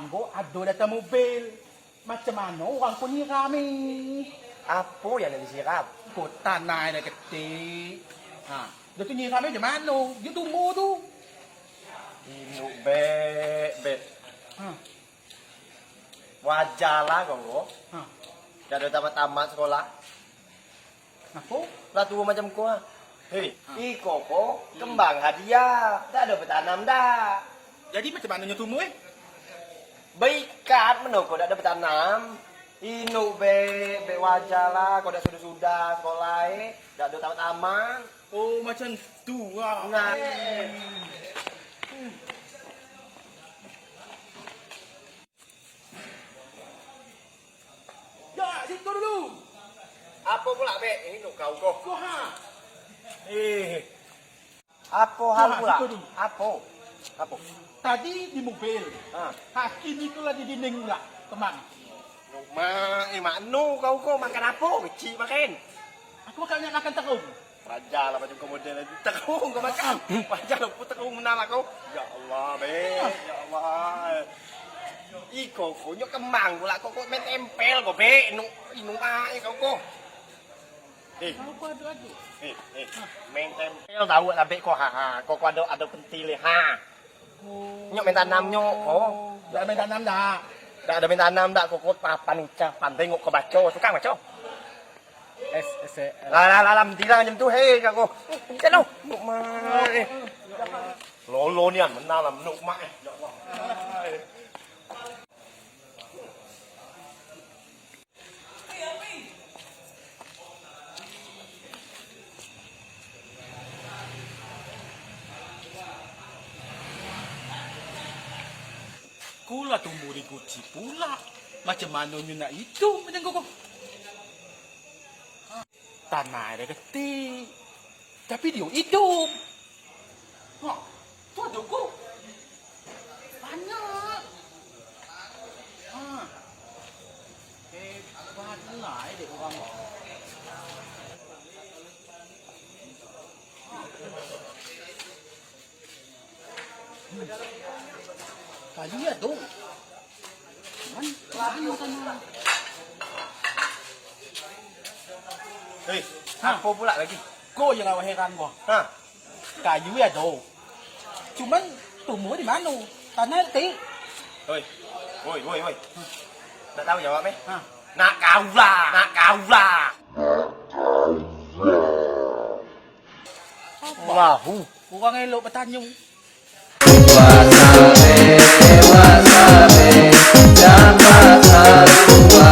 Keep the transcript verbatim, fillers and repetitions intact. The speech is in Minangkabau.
Ambo ado datang mobil. Macam mano urang ko nyiram ni? Apo yang nak disiram? Ko tanah dah ketek. Ha, dah tu nyiram di mano? Di tumbuh tu. Inuk, Bek, Bek. Ha. Wajar lah kau ko. Ha. Dak ado tamat-tamat sekolah. Apo? Lah tuo macam ko ah. Hei, ha. Iko ko kembang hadiah. Dak ado batanam dak. Jadi macam mano nyo tumbuh, eh? Baikat mano ko dak ado batanam. Inuk, Bek, Bek, wajar lah. Kau dak sudah-sudah sekolah, eh. Dak ado tamat-tamat. Oh, macam tu ah. Nah. Ya, situ dulu. Apo pula, Bek? Inuk kau ko. Ko ha. Eh. Apo hal pula? Situ dulu. Apo? Apo? Tadi di mobil. Ha. Kini ko lah di dinding pula. Teman. Mak, eh, mak nu kau ko makan apo? Kecik makan. Aku makan, makan terung. Wajar lah macam kau model tadi. Terung kau makan. Wajar lah pun terung benar lah kau. Ya Allah, Bek. Ya Allah. Iko ko nyok kembang pula kau, kau main tempel kau, Bek. Inuk, inuk ai kau ko. Eh. Kau ko ado-ado. Eh, eh. Main tempel tahu lah, Bek, kau. Ha, ha. Kau ko ado, ado pentil, ha. Nyok main tanam nyok, oh. Dak main tanam dak? Dak ado main tanam dak, kok, kok papan icah, pandai ngok ko baco, tukang baco. S, S, E, L. Lah, lah, lah, lah, menti lah macam tu, hei, kak ko. Menti lo. Nuk mak, eh. Lolo nian, menang lah, nuk mak, eh. Ya Allah. Ko lah tumbuh di guci pula. Macam mano nyo nak iduik macam ko, ko? Tanah ado ketek. Tapi dio iduik. Ha, tu ado ko. Banyak. Ha. Hebat lah, eh, dek urang. Kayu ado. Cuman, mano tanah? Hei, ha. Apo pula lagi? Ko je lah heran ko. Ha. Kayu ado. Cuman, tumbuh di mano? Tanah ti. Oi. Oi, oi, oi. Tak tahu jawab, eh? Ha. Nak kau lah, nak kau lah. Allahu. Urang elok batanyo. Wasabe, wasabe, jamba sarua.